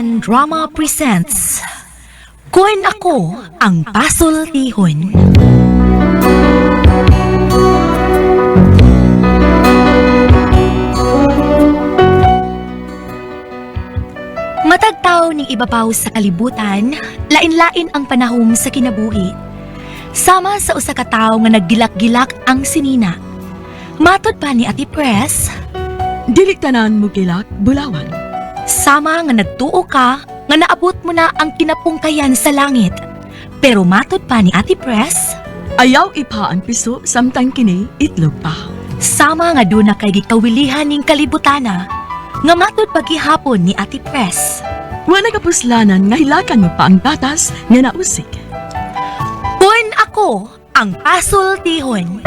SMN Drama presents Kun Ako Ang Pasultihon. Matagtaw ning ibabaw sa kalibutan, lain-lain ang panahom sa kinabuhi. Sama sa usa ka tawo nga naggilak-gilak ang sinina. Matod pa ni Ate Press, Dili tanan mo gilak, bulawan. sama nga nagtuo ka nga naabot mo na ang kinapungkayan sa langit. Pero matod pa ni Ate Press, Ayaw ipa ang piso samtang kini itlog pa. Sama nga doon na kay gikawilihan ning kalibutana, nga matod pagihapon ni Ate Press. Wa nagapuslanan nga hilakan mo pa ang gatas nga nausik. Kun ako ang pasultihon.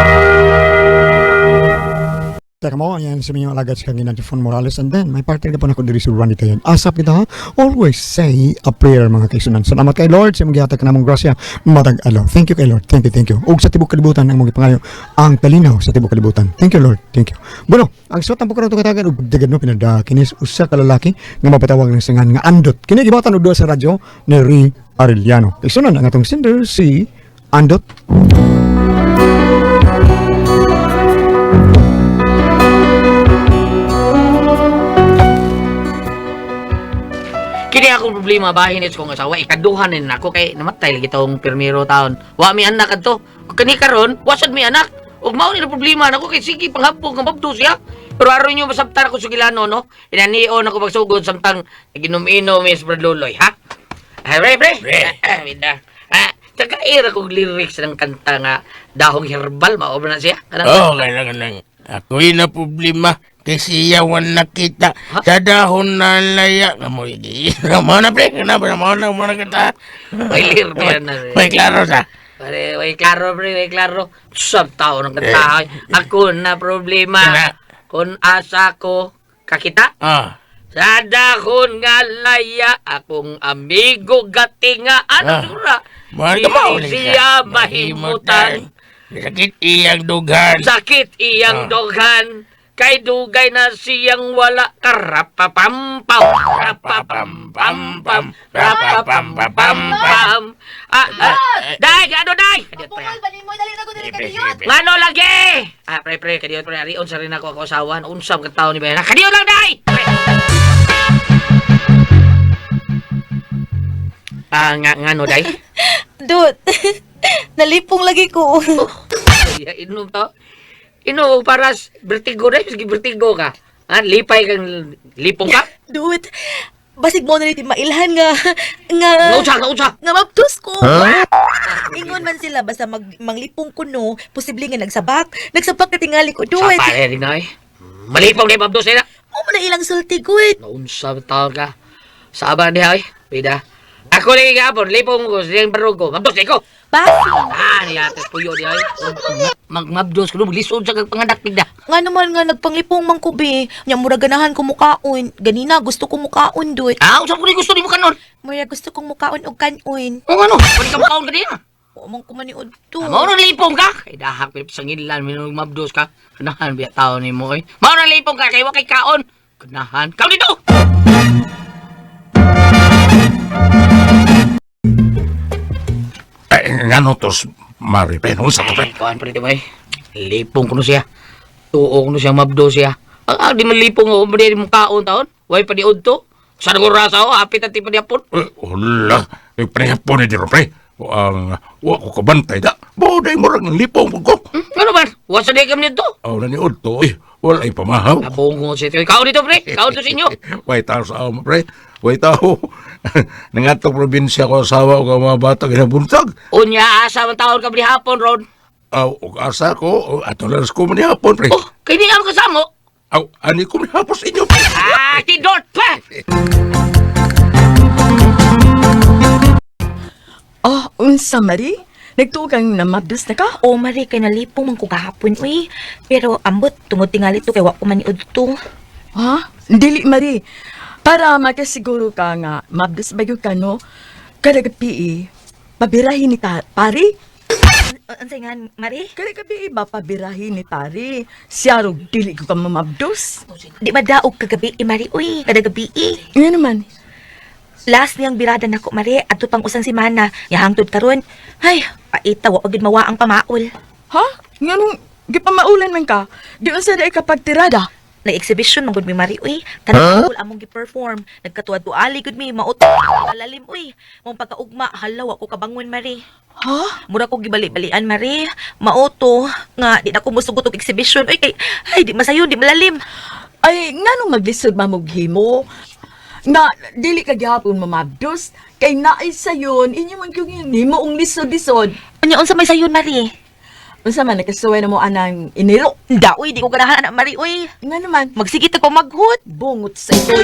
Teka mo, ayan sa mga alagad sa kanginan si Fon Morales. And then, may partner na po na ko diri si Randy Tayan. Asap kita ha? Always say a prayer, mga kaisunan. Salamat kay Lord sa mga gihatag kanamong grasya matag adlaw. Thank you kay Lord. Thank you, thank you. Ug sa tibok kalibutan ang mga gipangayo ang kalinaw sa tibok kalibutan. Thank you, Lord. Thank you. Bueno, ang suot ang pagkaroon katagan ug dagad no pinada kinis usa ka lalaki nga mapatawag ng singan nga Andot. Kini gibatan og duha sa radyo ni Ri Arellano. Kaisunan ang atong sender si Andot. Kini akong problema bahin is kong asawa ikaduhan ni nako kay namatay lagi tong pirmiro taon. Wa mi anak kadto. Kani karon wa sad mi anak. Ug mao ni na problema nako kay sige panghapong nga mabdo siya. Pero aron nyo masabtan ako sugilano no. Inanion ako pagsugod samtang ginom-inom is Brad Loloy ha. Ah, pre, pre. Pre. Ah, tsaka ira kong lyrics ng kanta nga Dahong Herbal mao ba na siya? Kanang Oo, oh, kailangan lang. Ako'y na problema kay siya wan nakita sa dahon na laya. Kamoy, mo na pre, na mo na mo na kita. May lyrics na. May klaro sa. Pare, way klaro, pre, way klaro. Sab tao ng kanta. Ako na problema. Na. Kung asa ko kakita. Ah, Sa dahon nga laya, akong amigo gatinga. Ano Ah. sura? mahal ka mo. Dili siya mahimutan. Sakit iyang dughan. Sakit iyang Ah. dughan. Kay dugay na siyang wala. Karapapampaw. Rapapampampam. Rapapampampam. Ah, ah. Day, ano day? Kadiyot, pre. Pungal ba nimo dali na ko diri kadiyot. Ngano lagi? Ah, pre, pre, kadiyot, pre. Ari, unsa rin ako ako asawan. Unsa ang tao ni Bayana. Kadiyot lang, day! Pre. Ah, nga, ngano, day? Dut. Nalipong lagi ko. Ay, inom to. Inom, para vertigo, day. Sige, vertigo ka. Ah, lipay kang lipong ka. Dut. Basig mo na ni mailhan nga nga Nausa, nausa. nga mabdos ko. Ingon man sila basta mag manglipong ko no, posible nga nagsabak. Nagsabak na tingali ko Sa dut. pare rin na eh. Malipong na mabdos na. Mo man na ilang sulti gud. Naunsa tao ka. Sa niya ay. Bida. Ako lagi gapon, lipong ko, siyang barog ko. Mabdos na ko. Basi. Ah, niyates puyo di ay. Magmabdos ko, lisod sa kag panganak bigda. Nga naman nga nagpanglipong man ko be. Nya mura ganahan ko mukaon. Ganina gusto ko mukaon dut. Ah, unsa ko ni gusto nimo kanon? Mura gusto kong mukaon og kanon. O ano? Pwede ka makaon kanina. Wa man ko maniud to. Ah, mao na lipong ka. Kay dahak pip sanginlan minung mabdos ka. Kanahan biya tao nimo oy. Mao na lipong ka kay wa kay kaon. Kanahan. Kaon dito. Ay, ngano tos, Mari, pre, unsa to pre? Ay, kuan pre mo eh. Lipong kuno siya. Tuo kuno siya mabdo siya. Ang ah, di man lipong o di mo kaon taon. Way pa di udto. Sa rasa o hapit at pa diapon. Eh, wala. Eh, pre, ni diro pre. Ang wa ko kabantay da. Boday mo rang lipong ko. Hmm, ano man? Wa sa di kam nito. Aw na ni Odto, eh, wala ay pamahaw. Abong ko siya. Kaon dito pre. Kaon to sa inyo. Way tao sa amo, pre. Way tao. Nangatong probinsya ko asawa o mga bata ginabuntag. Unya asa man taon ka hapon ron. Aw, og asa ko, ato lang ko man hapon, pre. Oh, kay di ang kasamo. Aw, ani ko man hapon sa inyo, pre. Ah, tidot pa. Oh, unsa Mari? Nagtuo kang namabdos na ka? O mari kay nalipong man ko gahapon uy. Pero ambot tungod tingali to kay wa ko maniud to. Ha? Dili Mari. Para makasiguro ka nga mabdos ba gyud ka no? Kada gabi eh, pabirahin ni ta pari. Unsay nga mari? Kada gabi eh, ba pabirahin ni pari. Siya rog dili ko ka mamabdos. Di ba daog kagabi eh, mari uy? Kada gabi eh. Nga naman. Last niyang birada nako Mari, adto pang usang semana. Ya hangtod karon. Ay, paita wa pagid mawa ang pamaol. Ha? Nganong gipamaulan man ka? Di unsa day ka pagtirada? Nag-exhibition man gud mi Mari uy. Kanang huh? Among gi-perform. Nagkatuwa-tuali gud mi mauto malalim uy. Mong pagkaugma hala wa ko kabangon Mari. Ha? Mura ko gibali-balian Mari. Mauto nga di na ko mosugot og exhibition uy kay ay di masayon di malalim. Ay, nganong maglisod mamughimo? Na dili ka gihapon mamabdos kay naay sayon inyo man gyud nimo ang lisod-lisod. Unya unsa may sayon Mari? Unsa man nakasuway na mo anang iniro? Da uy di ko ganahan ana Mari uy. Nga naman, Magsigit ko maghut. bungot sa itoy.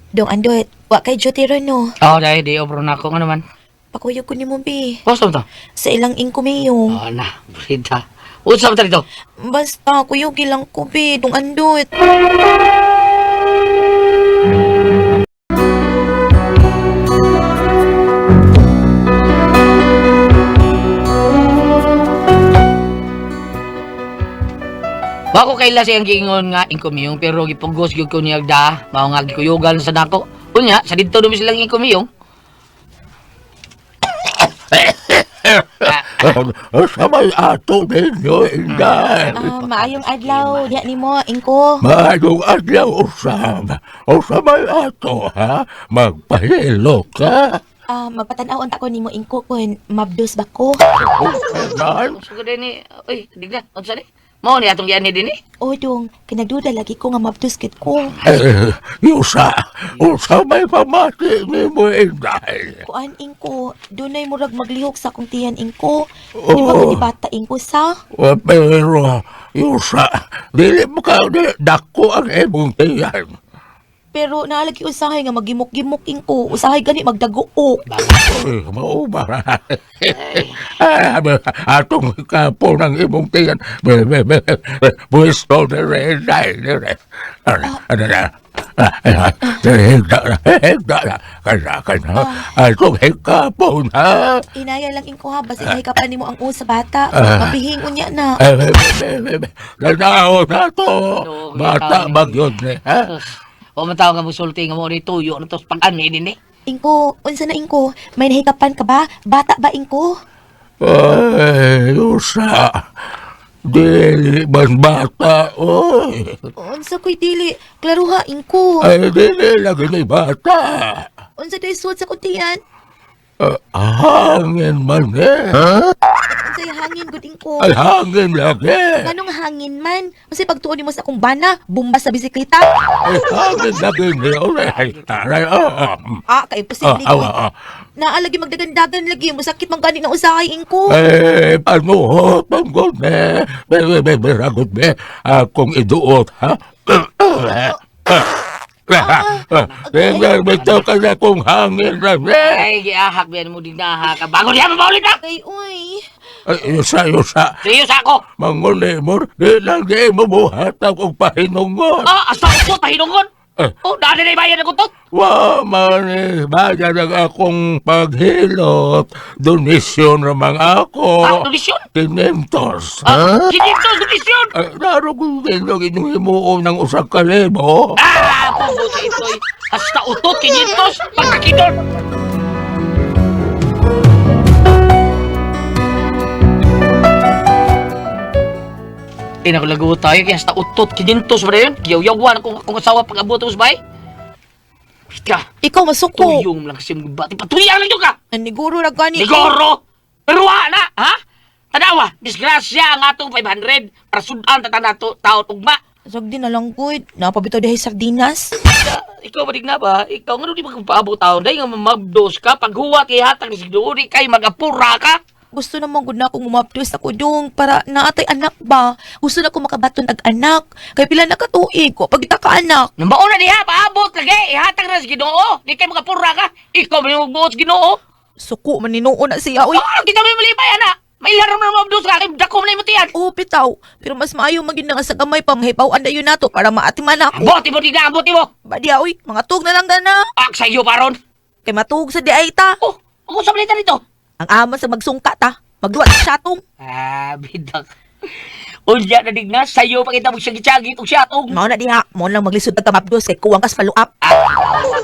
Dong andot, wa kay duty ron no. Oh, dahil di obro na ako nga naman. Pakuyog ko nimo bi. Gusto mo to? Sa ilang ingkumiyong. Oh, na, brida. Unsa man ta dito? Basta kuyog lang ko bi, dong andot. Wa ko kaila siyang giingon nga inkumiyong pero gipugos gyud ko niya da, mao nga gikuyugan sa nako. Unya, sa didto dumi silang inkumiyong. Sa may ato ninyo, Inday. Ah, maayong adlaw diha nimo ingko. Maayong adlaw usab. O sa may ato, ha? Magpahilo ka. Ah, magpatan-aw unta ko nimo ingko kun mabdos ba ko? Man, Unsa ko ni, uy, digna, unsa ni? Mao ni atong gianhi dinhi. O dong, kinagduda lagi ko nga mabdos gid ko. eh, yusa, usa may pamati nimo, Inday. Kuan ingko, dunay murag maglihok sa akong tiyan ingko. Di ba ko Oo. di bata ingko sa? Eh, pero, yusa, dili mo ka, dili, dako ang imong tiyan. Pero naalagi usahay nga magimok-gimok ingko, usahay gani magdaguok. Uy, mauba. Ah, atong kapo ng imong tiyan. Be, be, be, be, Pwesto dire, Inday, dire. Ara, ara, ara. Dire, higda, kana, kana. Atong hikapo na. Inaya lang ingko ha, basta inay ka pa nimo ang u sa bata. Mapihing unya na. Eh, be, be, be, be. Nanaon na to. Bata ba gyud ni, ha? Wa man tawo nga mosulti nga mo ni tuyo na tos pag-anhi dinhi. Ingko, unsa na ingko? May nahikapan ka ba? Bata ba ingko? Ay, usa. Dili man bata, oy. Unsa ko'y dili? Klaro ha, ingko. Ay, dili lagi ni bata. Unsa day suot sa kuntian? Ah, hangin man eh. Unsay hangin gud ingko? Ay, hangin lagi. Nganong hangin man? Unsay pagtuon nimo sa akong bana? Bomba sa bisikleta? Ay, hangin lagi ni. Ay, taray, ah. Ah, kay Ah, imposible awa, ko. ah. Naa lagi magdagandagan lagi masakit man gani na usahay ingko. Eh, panuhot ang gud eh. Be, be, be, be, ragot be. Akong iduot, ha? Tingnan bitaw ka na kung hangin na be. Ay, giahak biyan mo digna ka. Bangon diha mabaulit na. Kay uy. Ay, yusa, yusa. Seriyo sa ako. Manguli mo, di lang di mo buhat akong pahinungon. Ah, asa ko pahinungon. Eh. Oh, dali na ibayan ako to. Wa man eh, bayad ang akong paghilot. Donisyon ramang ako. Ah, donisyon? Tinintos. Ah, kinintos donisyon. Ay, laro ko din ang inyong himuon ng usag kalibo. Ah, pugo sa itoy. Hasta utot kinintos pagkakidon. Tinakulago tayo kaya hasta utot kinintos ba yun? Giyaw-yawan akong akong asawa pag abot sa bay. Ka, Ikaw masuko. tuyong lang kasi mga bati. Patuyang lang yun ka! Naniguro ra gani. Ligoro! Pero wa na, ha? Tanawa, disgrasya ang atong 500 para sudan tata nato tao tugma. Sag din na lang gud. Napabitaw dihay sardinas. Ikaw ba na ba? Ikaw nga di magpaabot taon dahil nga mabdos ka paghuwat kay hatag ni siguro kay magapura ka. Gusto naman gud na akong mumapdos ako dong para naatay anak ba. Gusto na ko makabaton ag anak. Kay pila na ka tuig ko pag ka anak. Nambaon na diha paabot lagi ihatag na sa Ginoo. Di kay magapura ka. Ikaw may magbuot sa Ginoo. Suko man ninuon na siya uy. Oh, kita may malipay ana. May laro na mabdos ka kay dako man imong tiyan. Oo, bitaw. Pero mas maayo magin na nga sa gamay pa mahibaw-an dayon nato para maatiman ako. Ambot mo di na ambot mo. Ba diya uy, mga tug na lang dana. Ak sa iyo paron. Kay matug sa di ay ta. Oh, ako sa balita dito. Ang ama sa magsungka ta. Magduwa sa syatong. Ah, bidak. Unya na digna, sayo pa kita magsagi-sagi itong siya atong. Mao na diha, mao lang maglisod ka mabdos kay kuwang kas follow up. Ah,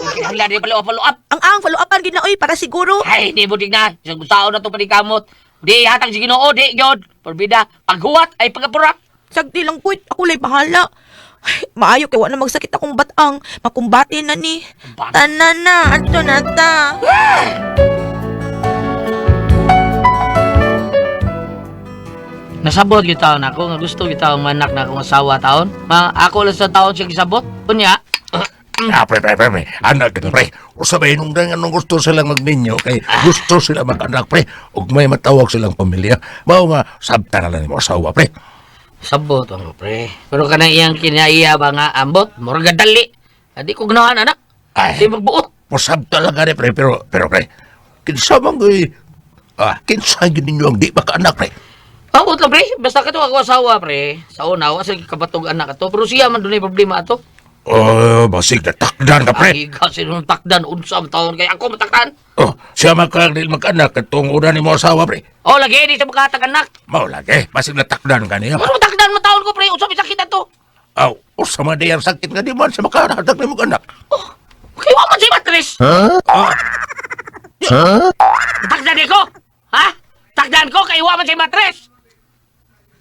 kinahanglan din follow up, follow up. Ang follow upan gid na oy para siguro. Ay, di mo digna. Isang tao na ito panikamot. Di hatag si Ginoo, di yun. Porbida, paghuwat ay pagkapurak. Sagdi lang kuit, ako lay bahala. Ay, maayo kay wa na magsakit akong batang, makumbati na ni. Kumbate? Tanan na, adto na ta. Nasabot gyud taon ako nga gusto gyud taong manak na akong asawa taon. Ma ako lang sa taon siya gisabot. Unya, Ah, pre, pre, pre, pre. Anak ka pre. Usabay nung dang anong gusto silang magninyo kay gusto sila mag-anak, pre. Ug may matawag silang pamilya. Mao nga, sabta na lang nimo asawa, pre. Sabot ang pre. Pero kanang iyang kinaiya ba nga ambot, murag dali. Adi ko ganahan anak. Ay. Di magbuot. Pasabta lang gani, pre. Pero, pre, kinsa man ko'y, kinsa gyud ninyo ang di makaanak, pre. Ambot lang pre, basta ka to ako asawa pre. Sa una wa sa kabatog anak ato, pero siya man dunay problema ato. Oh, basig na takdan ka, pre. Ay, kasi nung takdan unsa ang taon kay ako matakdan. Oh, siya man ka di mag-anak katong una nimo asawa, pre. Oh, lagi di sa makatag anak. Mao lagi, basig na takdan ka niya. Ano matakdan mo taon ko pre, unsa may sakit ato? Aw, usa man di ang sakit nga di man sa makahatag nimo anak. Oh, kay wa man si matres. Ah, Takdan ko. Ha? Takdan ko kay wa man si matres.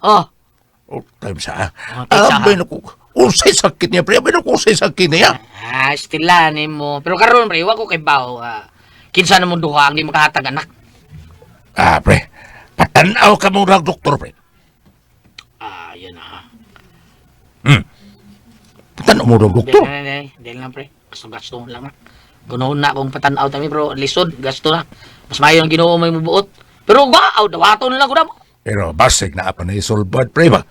Oh, oh, time sa. Oh, time sa, Abay naku, unsay sakit niya, pre. Abay naku, unsay sakit niya. Ah, stila nimo. Pero karon pre, wa ko kay bawo. Ah, kinsa na mong duha ang di makahatag anak. Ah, pre. Patanaw ka mong rag doktor, pre. Ah, yun na. Patanaw mo rag doktor. Dili, dili, dili lang pre. Gasto gasto lang na. Gunoon na akong patanaw tami pero lisod gasto na. Mas maayo ang Ginoo may mubuot. Pero wa, aw dawaton lang ko na mo. Pero basig na apa na isolbad, pre ba?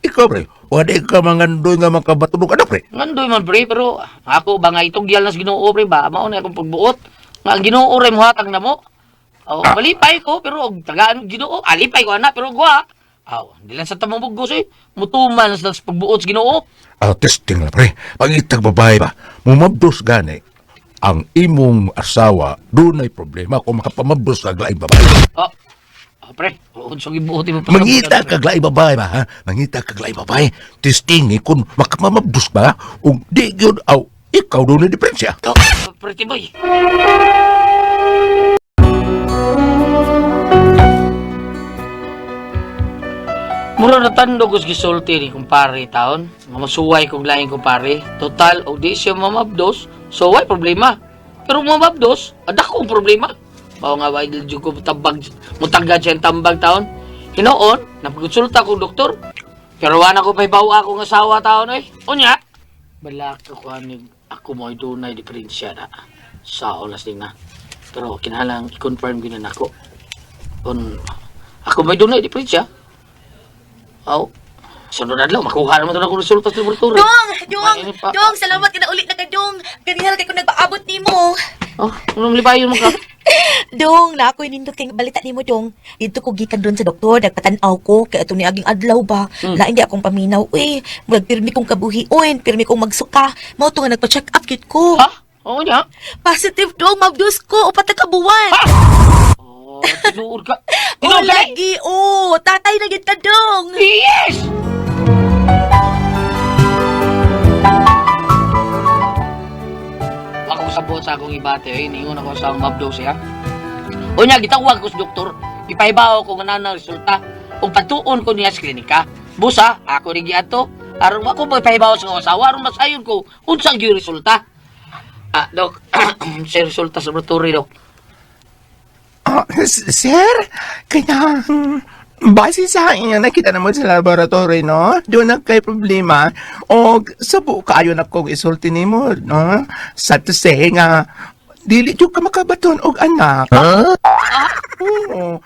Ikaw, pre, wala ka mangandoy nga makabatulog anak, pre. Ngandoy man pre, pero ako ba nga itugyal na sa Ginoo pre ba? Mao na akong pagbuot. Nga ang Ginoo ray mohatag na mo. Oh, malipay ko pero og tagaan og Ginoo, alipay ko ana pero gwa. Aw, di lang sa tamang bugos eh. Mutuman sa pagbuot sa Ginoo. Ah, testing lang, pre. Pangitag babae ba? Mumabdos gani ang imong asawa, doon ay problema kung makapamabdos ka laing babae. Oh. Oh, pre, unsang gibuot mo pa? Mangita ka laing babae ba, ha? Mangita ka laing babae. Testing ni kung makamamabdos ba, ug di gyud aw ikaw doon ay diferensya. Oh, pretty boy. Mura na tando ko sa gisulti ni kumpare taon. Nga masuway kog laing kumpare. Total, og di siya mamabdos, so why problema? Pero mamabdos, adako ang problema. Mao nga ba jud ko tabag, mutagad siya ang tambag taon. Hinoon, napagkonsulta ko doktor. Pero wala ko pahibaw akong asawa taon eh. Unya, balak ko ani ako mo dunay diferensya na sa oras din na. Pero kinahanglan i-confirm gyud na nako. Kung ako may dunay diferensya. Aw, sunod adlaw makuha naman to na akong resulta sa laboratory. Dong, dong, Mainit pa. dong, salamat ka na ulit na ka dong. Ganihal kay ko nagpaabot nimo. Oh, anong libayon mo ka? Dong, na ako'y nindot kay balita nimo dong. Dito ko gikan doon sa doktor, nagpatan-aw ko kay ato ni aging adlaw ba. Lain di akong paminaw uy. Murag pirmi kong kabuhion, pirmi kong magsuka. Mao to nga nagpa-check up gyud ko. Ha? Oo niya. Positive dong, mabdos ko upat na ka buwan. Oh, tinuod ka. Oh, Tinuod ka. lagi, oh, tatay na gyud ka dong. Yes! Ako sabot sa akong ibate, eh. Niingon ako sa akong mabdo siya. Unya, gitawag ko sa doktor. Ipahibaw ko nga na resulta. Ug patuon ko niya sa klinika. Busa, ako rin giadto. Aron wa ko ipahibaw sa akong asawa, aron masayon ko unsa gyud resulta. Ah, dok, sa resulta sa laboratory, dok. Ah, sir, kaya base sa inyo nakita na mo sa laboratory, no? Doon na kay problema. O sa buo kaayo na kong isulti nimo, no? Sad to say nga, dili jud ka makabaton og anak. Oo.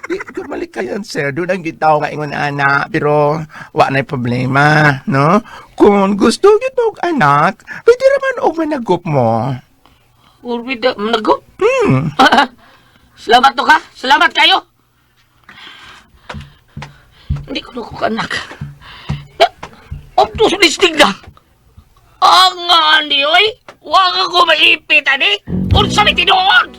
Di ko malikayan, sir. Doon ang gitaw nga ingon ana, pero wa na problema, no? Kung gusto gyud mo og anak, pwede raman og managop mo. Urbida, manago. Salamat to ka. Salamat kayo. Hindi ko na ko anak. Obtos listing na. Ang ani, oy. Huwag ako maipit, ani. Unsa may tinuod?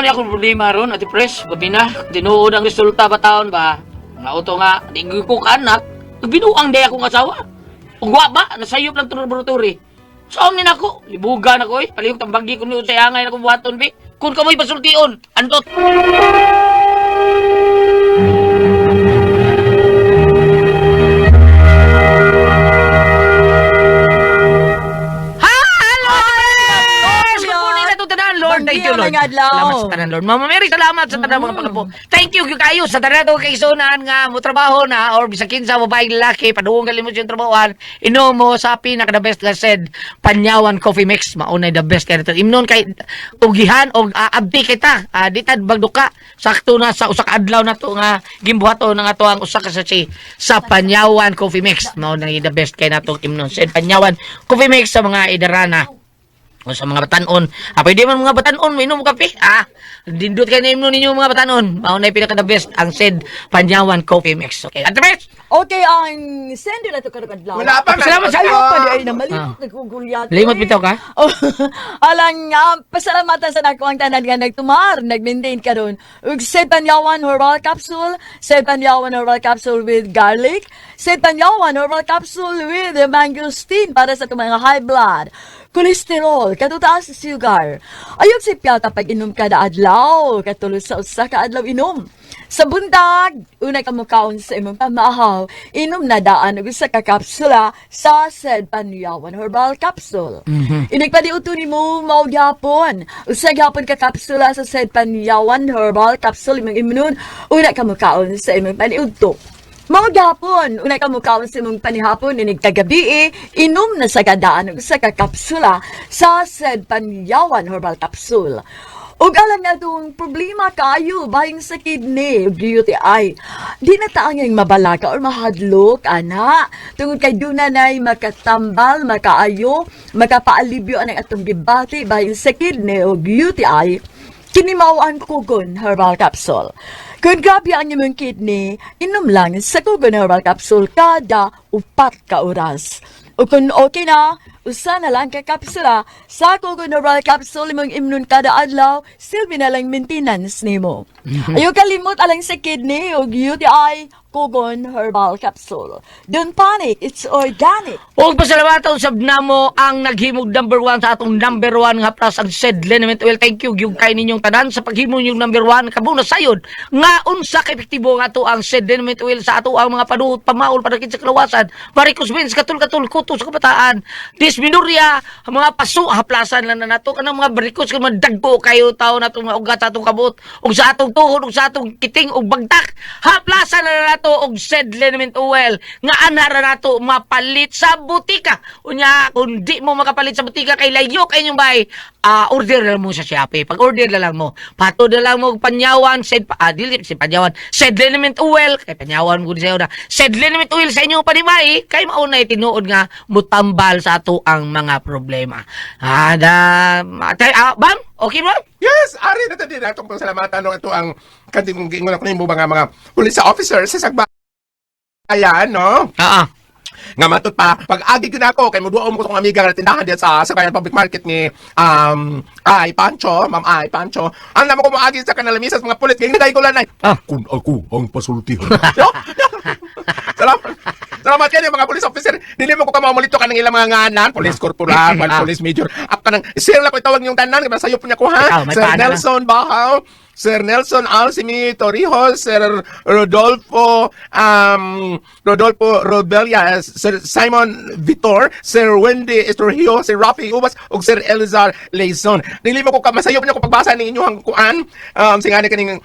ni akong problema ron, Ate Pres, gabi na, tinuod ang resulta ba taon ba? Nga auto nga, di ko kaanak, binuang day akong asawa. Ug wa ba, nasayop lang itong laboratory. So, ni nako, libugan ako eh, palihog tambagi ko niyo sa angay na kong buhaton, be. Kung kamoy pasultion, antot. Hello, Ate Pres! Good morning na itong tanan, Lord. Thank you, Buen dia, Lord. mga adlaw. Salamat sa tanan, Lord. Mama Mary, salamat sa tanan mga pagapo. Thank you gyud kayo sa tanan atong kaigsuonan nga mo trabaho na or bisag kinsa babae lalaki padung galimot yung trabahoan inom mo sa pinaka the best nga said Panyawan Coffee Mix maunay the best kay imnon kay ugihan og abdi kita. Di tad bagduka sakto na sa usa ka adlaw na to nga gimbuhaton nga ato ang usa ka sachet sa Panyawan Coffee Mix mao na the best kay natong imnon said Panyawan Coffee Mix sa mga idarana o sa mga batanon. Pwede man mga batanon, mainom kape. Dindot kayo na imnon ninyo mga batanon. Mao na pinaka the best ang said Panyawan Coffee Mix. Okay, at the best! Okay, ang sender na to karong adlaw. Wala pa, Salamat sa- Ayaw pa di ay na malimot nagkugulyat. Limot bitaw ka? Oh, alang nga pasalamatan sa nako ang tanan nga nagtumar, nag-maintain karon. Ug sa Panyawan Herbal Capsule, sa Panyawan Herbal Capsule with garlic, sa Panyawan Herbal Capsule with mangosteen para sa itong mga high blood, cholesterol, katutaas sa sugar. Ayog si piyata pag inom kada adlaw, katulo sa usa ka adlaw inom. Sa buntag, unay ka mukaon sa imong pamahaw, inom na daan og usa ka kapsula sa said Panyawan Herbal Capsule. Inigpadiuto nimo mao gyapon. Usa gyapon ka kapsula sa said Panyawan Herbal Capsule imong imnon, una ka mukaon sa imong paniudto. Mao gyapon, unay ka mukaon sa imong panihapon inig kagabi, eh, inom na sa kadaan og usa ka kapsula sa said Panyawan Herbal Capsule. Ug alam na itong problema kayo bahing sa kidney ug UTI. Di na taanging mabalaka or mahadlok, ana. Tungod kay duna nay makatambal, makaayo, makapaalibyo anang atong gibati bahing sa kidney ug UTI. Kini mao ang Kugon Herbal Capsule. Kung grabe ang imong kidney, inom lang sa Kugon Herbal Capsule kada 4 ka oras. O kung okay na, usa na lang ka kapsula sa Kugon Herbal Capsule imong imnon kada adlaw, silbi na lang maintenance nimo. Ayaw kalimot alang sa kidney o UTI, Kugon Herbal Capsule. Don't panic, it's organic. Ug pasalamatan sab namo ang naghimog number one sa atong number one nga plus ang said liniment oil. Thank you gyud kay ninyong tanan sa paghimo ninyong number one kamo na sayod nga unsa ka epektibo nga ato ang said liniment oil sa ato ang mga panuot pamaol panakit sa kalawasan, varicose veins, katul-katul, kuto sa kabataan, dysmenorrhea, ang mga paso haplasan lang na nato kanang mga varicose kanang mga dagko kayo tawo nato mga ugat sa atong kabot ug sa atong tuhod ug sa atong kiting ug bagtak haplasan na nato og said liniment oil nga ana ra nato mapalit sa butika. Unya kung di mo makapalit sa butika kay layo kay inyong bahay, order na lang mo sa Shopee. Pag order na lang mo, patod na lang mo og Panyawan said dili si Panyawan said liniment oil kay Panyawan mo gud sayo na said liniment oil sa inyong panimay kay maunay tinuod nga mutambal sa ato ang mga problema. Da, bam, okay ba? Yes, ari na din atong pasalamatan no ito ang kanting giingon ako nimo mga mga police officer sa Sagbayan, no? Nga matut pa pag agi gyud ako kay moduo mo kong amiga nga tindahan diyan sa Bayan Public Market ni Ay Pancho, Ma'am Ay Pancho. Ang namo ko moagi sa kanalamisas mga pulis kay hinday ko lanay. Kung ako ang pasultihan. No? Salamat. Salamat kayo mga police officer. Dili mo ko kamamulito kanang ilang mga nganan, police corporal, police major. Ako kanang sir lang ko itawag niyong tanan kay sayo po niya ko ha. Ikaw, may Sir paana lang. Nelson Bahaw, Sir Nelson Alcimi Torrijos, Sir Rodolfo Rodolfo Robelia, Sir Simon Vitor, Sir Wendy Estorgio, Sir Rafi Ubas ug Sir Elzar Leyson. Dili mo ko kamasayo po niya ko pagbasa ni inyong kuan singani kaning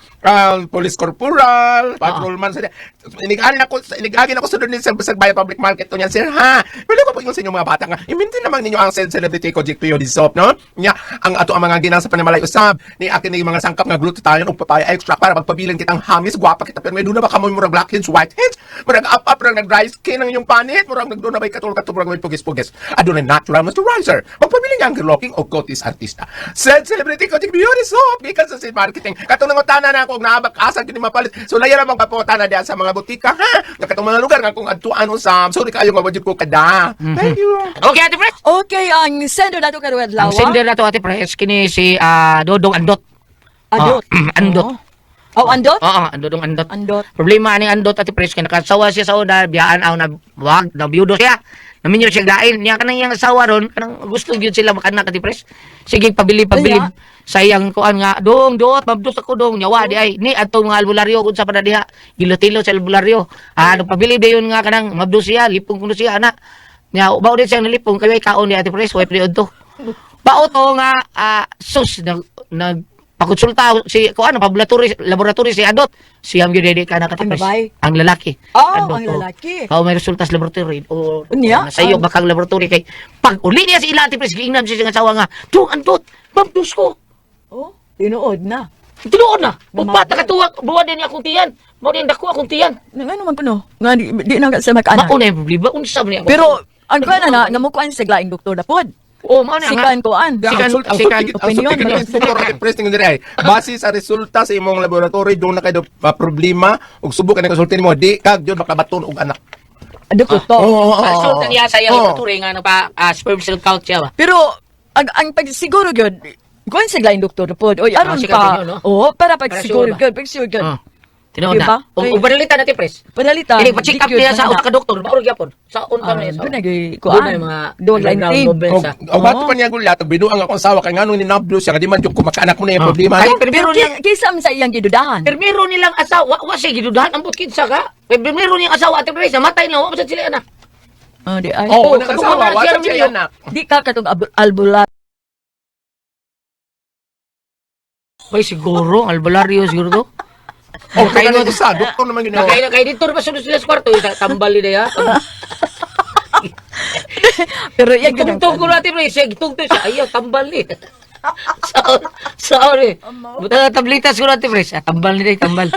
police corporal, patrolman sa inigani ako inigagi ako sa doon sa Bayan Public Market to niyan sir ha. Pwede ko po ingon sa inyong mga bata nga i-maintain naman ninyo ang celebrity ko GPO di soap no. Nya ang ato ang mga ginang sa panimalay usab ni akin ni mga sangkap nga glutathione ug papaya extract para pagpabilin kitang hamis gwapa kita pero may doon na ba kamoy murag blackheads whiteheads murag up up murag nag dry skin ang inyong panit murag nagdoon na bay katul katul murag may pugis-pugis adunay natural moisturizer magpabilin nga ang looking og Cotis artista said celebrity ko beauty soap gikan sa Sid marketing katong nangutana na ako og naabak asa kini mapalit so laya ra mong kaputana diha sa mga butika ha nga katong mga lugar nga kung adtuan usab sorry kaayo nga wajud ko kada. Thank you. Okay, Ate Pres. Okay, ang sender nato karong adlaw. Ang sender na to, Ate Pres, kini si Dodong Andot. Adot. Ah, andot. Oh, andot? Oo, andot ang andot. Andot. Problema ani andot, Ate Pres, kay nakasawa siya sa una, biyaan aw na wag na biyudo siya. Naminyo siya lain niya kanang iyang asawa ron, kanang gusto gyud sila makanak, Ate Pres. Sige, pabili pabili Aya. sa iyang kuan nga dong dot mabdos ako dong nyawa di ay ni atong mga albularyo kun sa panadiha gilotilo sa albularyo. Ah, no, pabili dayon nga kanang mabdos siya, lipong kuno siya ana. Nya bao din siyang nalipong kay way kaon ni Ate Pres, way period to. Bao to nga sus nag nag pakonsulta si kuan laboratory laboratory si Adot. Siyam gyud di ka Ang nakatipres. babae? Ang lalaki. Oh, Adot, ang oo. lalaki. Oo, may resulta sa laboratory. O, Unya? nasa iyo bakang laboratory kay pag uli niya si ila Ate Pres, giingnan siya sa asawa nga, "Dung andot, mabdos ko." Oh, tinuod na. Tinuod na. Upat Namabdos. nakatuwak, buwan din niya akong tiyan. Mao din dako akong tiyan. Nga ano man kuno? Nga di na sa makaana. Mao na yung problema unsa man niya. Pero ang kuan na nga mo kuan sa laing doktor na pod. Oh, mao na Si nga. kuan kuan. Sikan- Ang sikan opinion, opinion ba? doktor Ate Pres ningon diri ay base sa resulta sa imong laboratory doon na kay problema ug subok ka na konsultin mo di kag jud makabaton og anak. Doktor to. Oo, oo, Ah, oo. resulta niya sa iyang Oo. laboratory nga napa sperm cell count siya ba. Pero ang pag siguro gyud kuan sa laing doktor na pod. Oy, aron Ah, sikan pa. opinion, no? Oo, para pag Para siguro sure ba? gyud, pag siguro gyud. Ah. Tinuod Diba? na. Ug panalitan natin, Pres. Panalitan. Ini pa-check up di gyud niya sa na. usa ka doktor, mao ra gyapon. Sa on pa Ah, man niya. doon nagay Doon kuan. na yung mga Doon laing underground team. movement Og sa. og bato pa niya gulat og binuang akong asawa kay nganong ninablo siya kay di man jud ko makaanak mo na yung problema. Kay Pero primero niya kaysa man sa iyang gidudahan. Primero nilang asawa, wa siya gidudahan ambot kinsa ka. Kay primero niyang asawa Ate Pres, namatay na wa pa sad sila anak. Oh, di ay. Oo, Oh, nang asawa katong wa siya siya rin anak. Di ka katong albular. Ay siguro, albularyo siguro to. Og kay usa doktor naman ginawa. Nakay kay dito pa sulod sila sa kwarto, isa tambal ni daya. Pero iyang gyud ang Tugtog ko natin pre, siya gitugtog siya. Ayaw tambal ni. Saon, saon eh. Buta na tablitas ko natin pre. Ah, tambal ni day, tambal.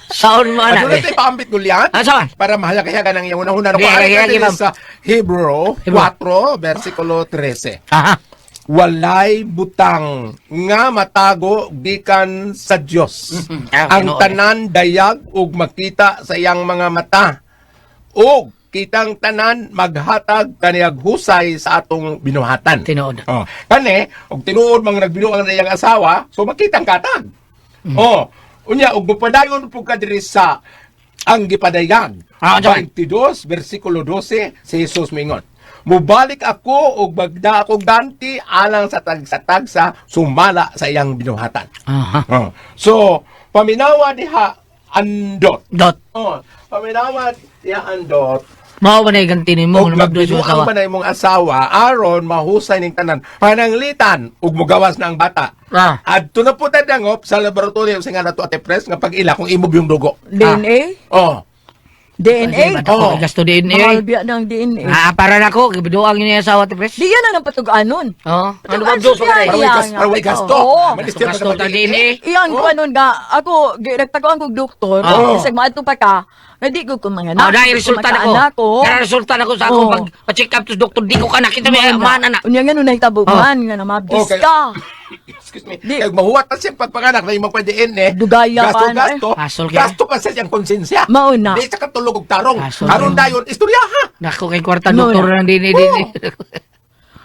Saon mo Ano anak. na tayo paambit gulyat? Ah, saan? Para mahayag-hayagan ang iyang unahuna. Hindi, Kung ano hayag-hayag, ma'am. sa Hebrew Hebrew. 4, versikulo 13. Aha. Walay butang nga matago gikan sa Dios. Ah, Ang tinuod. tanan dayag ug makita sa iyang mga mata. Ug kitang tanan maghatag kaniyag husay sa atong binuhatan. Tinuod. Oh, kani og tinuod mang nagbinuang na iyang asawa, so makita ang katag. Oh, unya og mupadayon pud ka diri sa ang gipadayag. Ah, unsa man? 22 versikulo 12 si Jesus mingon. Mubalik ako og magda ako ganti alang sa tagsa-tagsa sumala sa iyang binuhatan. Aha. Oh. So, paminawa diha andot. Dot. Oh, paminawa diha andot. Mao ba na ganti nimo Og na mabdos yung magbinuang asawa? pa na imong asawa aron mahusay ning tanan. Pananglitan ug mugawas na ang bata. Ah. Adto na po tadangop sa laboratorio sa nga nato Ate Pres nga pag-ila kung imob yung dugo. DNA? Oh. DNA? Oh, gasto DNA. Mahal biya ng DNA. Ah, para nako, gibiduang yun yung asawa Ate Pres. Di yan na ng patuganon. Oo. Ano ba Diyos Patuganon ka Para way gas, para way gasto. Oo. Manistir pa Gasto sa ta DNA. Iyan ko anon nga ako nagpagawan kog doktor Oo. bisag maadto pa ka nga di ko mga Ah, dahil resulta na ko. Ko. Dahil resulta na ko sa akong Oo. pag pa-check up to doktor, di ko ka nakita may man anak. Unya nga nun nahitabo Oh. man nga namabdis Okay. ka. Excuse me. Di- Kay mahuwat pa siya pagpanganak na imong pa-DNA. Dugaya gasto, pa, ano, eh. gasto. Asol kaya. Gasto pa sa siyang konsensya. Mao na. Di sa katulog og tarong. Asol Aron kaya. dayon istorya ha. Nako kay kwarta No, doktor na. ng DNA DNA.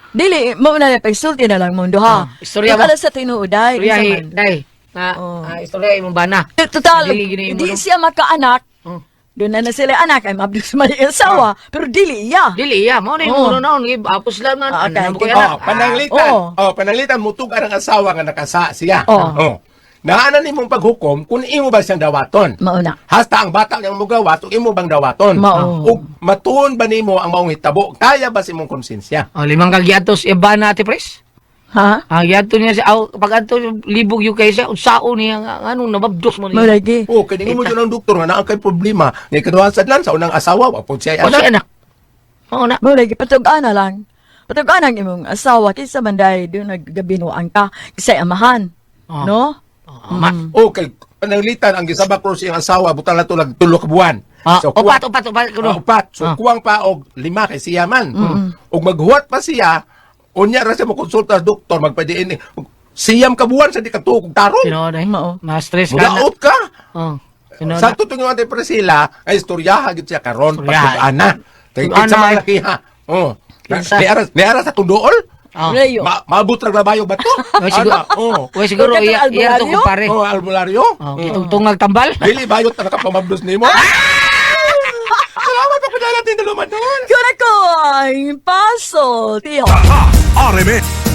Dili mo na pagsulti na lang mundo ha. Ah, istorya ba? Tukala sa tinuoday. Istorya unsa hi, man. day. Na Oo. istorya imong bana. Total, Dili gini imo, di no? siya makaanak. Oh. Doon na na sila anak ay mabdis man yung asawa, pero dili iya. Dili iya, mao na Oo. imong naon apos lang man. Ah, Ano na mo okay. kay anak? Oh, pananglitan. Oo. Oh, pananglitan mutug ang asawa nga nakasa siya. Oo. Oh. Naana nimong paghukom kung imo ba siyang dawaton. Mao na. Hasta ang bata niyang mugawat ug imo bang dawaton. Mao. Ug matuon ba nimo ang maong hitabo? Kaya ba sa imong konsensya? Oh, limang kagiatos ibana Ate Pres. Ha? Ah, giadto niya siya aw pag adto libog yung kay siya unsao niya nga nganong nababdos mo Mao niya. lagi. Oh, kay ningon mo jud ang doktor nga naa kay problema. Nga ikaduha sad lang sa unang asawa wa pud siya O anak. siya anak. Oo na. Mao lagi patug-an na lang. Patug-an ang imong asawa kaysa man dahil doon naggabinuan ka kaysa amahan. Oh. No? Oo, ma. Oh, kay pananglitan ang gisabak ro siyang asawa butang na to tulo ka buwan. Ah, So, upat upat upat kuno. Oh, upat. So, Ah. kuwang pa og lima kay siya man. Og maghuwat pa siya, unya ra siya mokonsulta sa doktor, magpa-DNA. Siyam ka buwan sa di ka tuok og tarong. Tinuod eh. Mao. Ma-stress ka na. Mudaot ka. Oh. Tinuod Sa na. tutong yung Ate Priscilla, ay istoryaha gyud siya karon Istoryaha. pagtug-ana. Kay Tug-ana, kinsa eh. man laki ha. Oh. Kinsa? Ni aras sa tundool. Ah. Rayo. Maabot ra labayo ba to? Uy, siguro, Ana, oh. uy, siguro, Huwag ka iya, tong iya to albularyo? kumpare. Oh, albularyo. Oh, gitungtungag tambal. Dili bayot na nakapamabdos nimo. Salamat pa natin dalawa doon. Kura ko ang paso, tiyo. RMN.